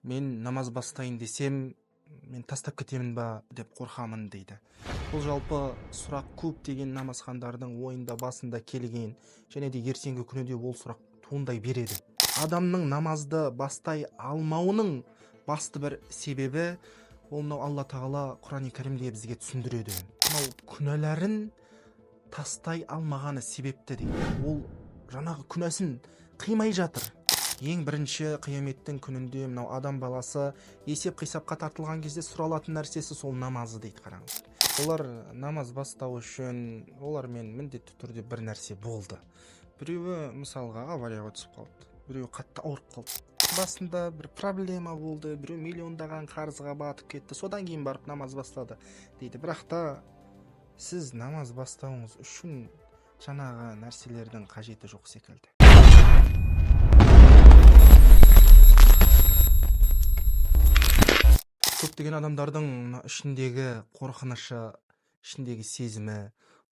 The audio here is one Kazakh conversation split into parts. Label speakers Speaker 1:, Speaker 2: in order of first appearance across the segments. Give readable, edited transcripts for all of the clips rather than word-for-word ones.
Speaker 1: Мен намаз бастайын десем, мен тастап кетемін ба деп қорқамын дейді. Бұл жалпы сұрақ көптеген намазхандардың ойында басында келген, және де ертеңгі күні де ол сұрақ туындай береді. Адамның намазды бастай алмауының басты бір себебі ол мынау Алла Тағала Құран-и Кәрімде бізге түсіндіреді. Мынау күнәларын тастай алмағаны себепті дейді. Ол жаңағы күнәсін қимай жатыр. Ең бірінші қияметтің күнінде мынау адам баласы есеп қисапқа тартылған кезде сұралатын нәрсесі сол намазы дейді, қараңыздар. Олар намаз бастау үшін олармен міндетті түрде бір нәрсе болды. Біреуі мысалға аварияға түсіп қалды, біреуі қатты ауырып қалды, басында бір проблема болды, біреу миллиондаған қарызға батып кетті, содан кейін барып намаз бастады дейді. Бірақ та сіз намаз бастауыңыз үшін жаңағы нәрселердің қажеті жоқ секілді. Көптеген адамдардың ішіндегі қорқынышы, ішіндегі сезімі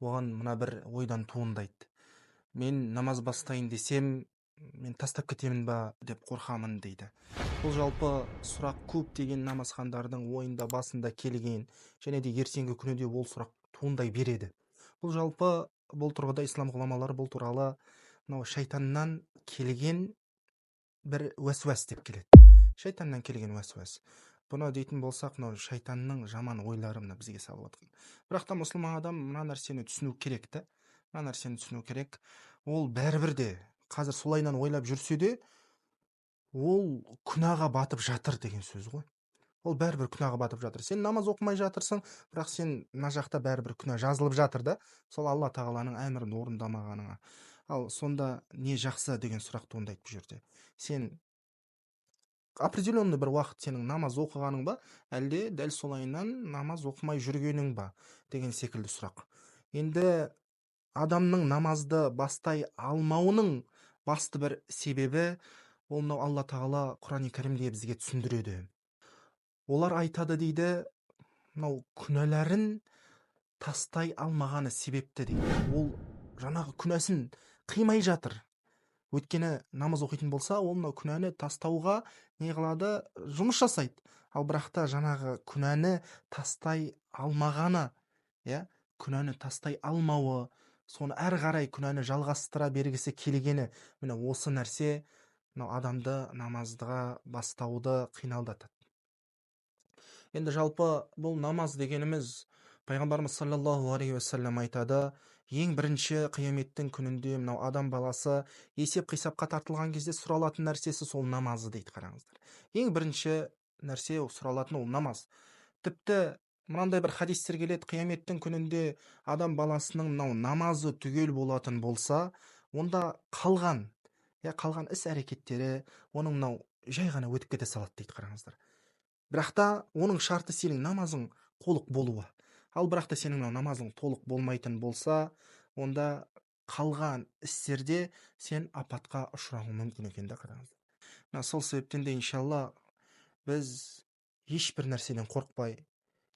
Speaker 1: оған мына бір ойдан туындайды. Мен намаз бастайын десем, мен тастап кетемін ба деп қорқамын дейді. Бұл жалпы сұрақ көптеген намазхандардың ойында басында келген, және де ертеңгі күні де ол сұрақ туындай береді. Бұл жалпы бұл тұрғыда ислам ғұламалары бұл туралы мынау шайтаннан келген бір уәсуәс деп келеді. Шайтаннан келген уәсуәс. Бұны дейтін болсақ, мынау шайтанның жаман ойлары мына бізге салып жатқан. Бірақ та мұсылман адам мына нәрсені түсіну керек та. Мына нәрсені түсіну керек. Ол бәрібір де қазір солайынан ойлап жүрсе де, ол күнәға батып жатыр деген сөз ғой. Ол бәрібір күнәға батып жатыр. Сен намаз оқымай жатырсың, бірақ сен мына жақта бәрібір күнә жазылып жатыр да, сол Алла Тағаланың әмірін орындамағаныңа. Ал сонда не жақсы деген сұрақ туындайды бұл жерде. Сен определенный бір уақыт сенің намаз оқығаның ба, әлде дәл солайынан намаз оқымай жүргенің ба деген секілді сұрақ. Енді адамның намазды бастай алмауының басты бір себебі ол мынау Алла Тағала Құран-и Кәрімде бізге түсіндіреді. Олар айтады дейді, мынау күнәларын тастай алмағаны себепті дейді. Ол жаңағы күнәсін қимай жатыр. Өйткені намаз оқитын болса, ол мынау күнәні тастауға не қылады, жұмыс жасайды. Ал бірақ та жаңағы күнәні тастай алмағаны, иә, күнәні тастай алмауы, соны әрі қарай күнәні жалғастыра бергісі келгені, міне осы нәрсе мынау адамды намазға бастауды қиналдатады. Енді жалпы бұл намаз дегеніміз, пайғамбарымыз саллаллаху алейхи уассалам айтады, ең бірінші қияметтің күнінде мынау адам баласы есеп қисапқа тартылған кезде сұралатын нәрсесі сол намазы дейді, қараңыздар. Ең бірінші нәрсе сұралатын ол намаз. Тіпті мынандай бір хадистер келеді, қияметтің күнінде адам баласының мынау намазы түгел болатын болса, онда қалған, я қалған іс әрекеттері оның мынау жай ғана өтіп кете салады дейді, қараңыздар. Бірақ та оның шарты сенің намазың толық болуы. Ал бірақ та сенің мынау намазың толық болмайтын болса, онда қалған істерде сен апатқа ұшырауың мүмкін екен да, қараңыздар. Мына сол себептен де иншалла біз ешбір нәрседен қорықпай,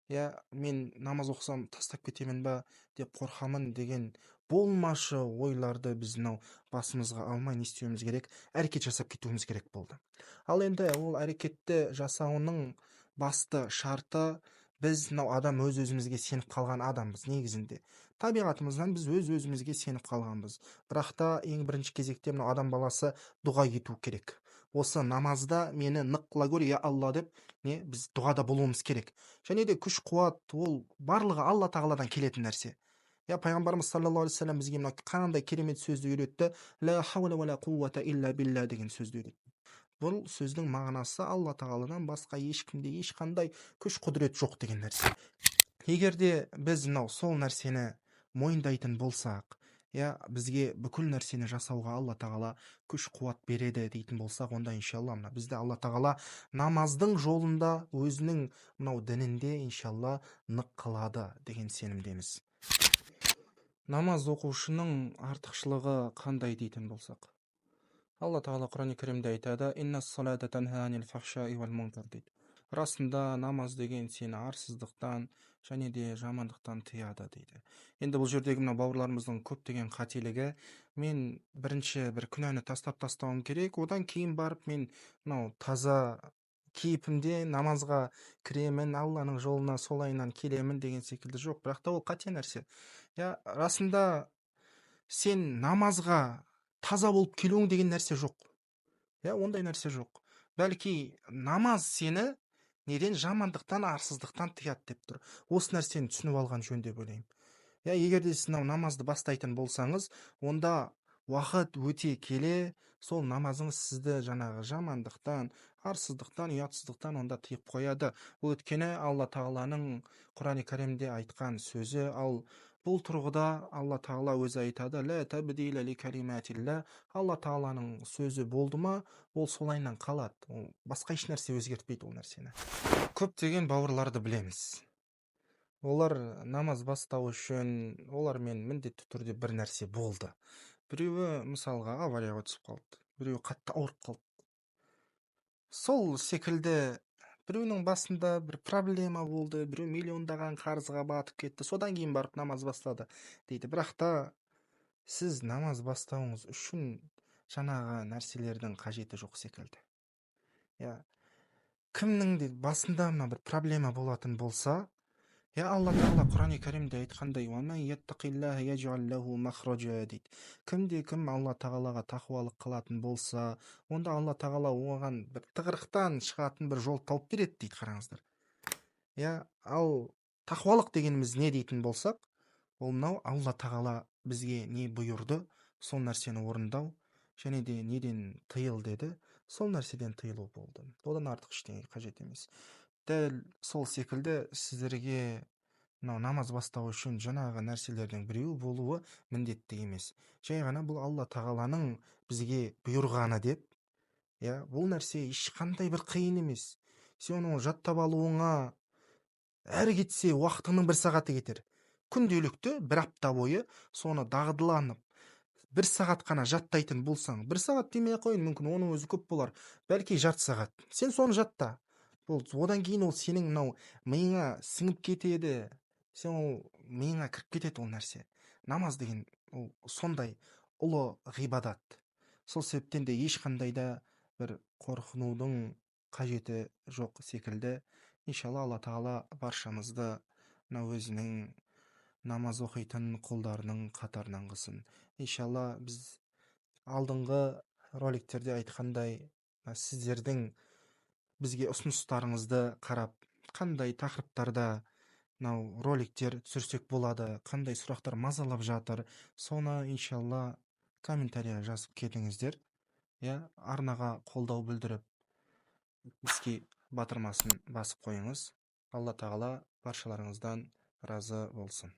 Speaker 1: я мен намаз оқысам тастап кетемін ба деп қорқамын деген болмашы ойларды біз мынау басымызға алмай не істеуіміз керек, әрекет жасап кетуіміз керек болды. Ал енді ол әрекетті жасауының басты шарты, біз мынау адам өз өзімізге сеніп қалған адамбыз негізінде. Табиғатымыздан біз өз өзімізге сеніп қалғанбыз. Бірақ та ең бірінші кезекте мынау адам баласы дұға ету керек. Осы намазда мені нық қыла көр, я Алла деп, не, біз дұғада болуымыз керек. Және де күш қуат ол барлығы Алла Тағаладан келетін нәрсе. Я пайғамбарымыз саллаллаху алейхи вассалам бізге мына қандай керемет сөзді үйретті? Ла хаула уа ла қуата илля билла деген сөзді үйретті. Бұл сөздің мағынасы Алла Тағаладан басқа ешкімде ешқандай күш құдірет жоқ деген нәрсе. Егер де біз мынау сол нәрсені мойындайтын болсақ, я бізге бүкіл нәрсені жасауға Алла Тағала күш қуат береді дейтін болсақ, онда иншалла мына бізді Алла Тағала намаздың жолында өзінің мынау дінінде иншалла нық қылады деген сенімдеміз. Намаз оқушының артықшылығы қандай дейтін болсақ, Алла Тағала Құран-и Кәрімде айтады, «Инна ссалата танха анил фахшаи вал мункар» дейді. Расында намаз деген сені арсыздықтан және де жамандықтан тыяды дейді. Енді бұл жердегі мына бауырларымыздың көптеген қателігі, мен бірінші бір күнәні тастап тастауым керек, одан кейін барып мен мынау таза Кейпімде намазға кіремін, Алланың жолына солайынан келемін деген секілді. Жоқ, бірақ та ол қате нәрсе. Иә, расында сен намазға таза болып келуің деген нәрсе жоқ. Иә, ондай нәрсе жоқ. Бәлки намаз сені неден, жамандықтан, арсыздықтан тыяды деп тұр. Осы нәрсені түсініп алған жөн деп ойлаймын. Иә, егер де сіз мынау намазды бастайтын болсаңыз, онда уақыт өте келе сол намазыңыз сізді жаңағы жамандықтан, арсыздықтан, ұятсыздықтан онда тыйып қояды. Бұл өйткені Алла Тағаланың Құрани Кәрімде айтқан сөзі. Ал бұл тұрғыда Алла Тағала өзі айтады: «Ла табдила ли калиматилла». Алла Тағаланың сөзі болды ма, ол солайынан қалады, ол басқа еш нәрсе өзгертпейді ол нәрсені. Көптеген бауырларды білеміз, олар намаз бастау үшін олармен міндетті түрде бір нәрсе болды. Біреуі, мысалға, аварияға түсіп қалды, біреуі қатты ауырып қалды, сол секілді біреуінің басында бір проблема болды, біреу миллиондаған қарызға батып кетті, содан кейін барып намаз бастады дейді. Бірақ та сіз намаз бастауыңыз үшін жаңағы нәрселердің қажеті жоқ секілді. Иә, кімнің де басында мына бір проблема болатын болса, иә, Алла Тағала Құрани Кәрімде айтқандай: дейді. Кімде кім Алла Тағалаға тақуалық қылатын болса, онда Алла Тағала оған бір тығырықтан шығатын бір жол тауып береді дейді. Қараңыздар, иә, ал тақуалық дегеніміз не дейтін болсақ, ол мынау Алла Тағала бізге не бұйырды, сол нәрсені орындау және де неден тыйыл деді, сол нәрседен тыйылу болды. Одан артық ештеңе қажет емес. Дәл сол секілді сіздерге мынау намаз бастау үшін жаңағы нәрселердің біреуі болуы міндетті емес. Жай ғана бұл Алла Тағаланың бізге бұйырғаны деп. Иә, бұл нәрсе ешқандай бір қиын емес. Сен оны жаттап алуыңа әрі кетсе уақытыңның бір сағаты кетер. Күнделікті бір апта бойы соны дағдыланып, бір сағат қана жаттайтын болсаң, бір сағат демей ақ қояйын, мүмкін оның өзі көп болар, бәлки жарты сағат сен соны жатта, болды. Одан кейін ол сенің мынау миыңа сіңіп кетеді, сен ол миыңа кіріп кетеді ол нәрсе. Намаз деген ол сондай ұлы ғибадат. Сол себептен де ешқандай да бір қорқынудың қажеті жоқ секілді. Иншалла, Алла Тағала баршамызды мына өзінің намаз оқитын құлдарының қатарынан қылсын. Иншалла, біз алдыңғы роликтерде айтқандай, сіздердің бізге ұсыныстарыңызды қарап, қандай тақырыптарда мынау роликтер түсірсек болады, қандай сұрақтар мазалап жатыр, соны, иншалла, комментарийға жазып кетіңіздер. Иә, арнаға қолдау білдіріп, іске батырмасын басып қойыңыз. Алла Тағала баршаларыңыздан разы болсын.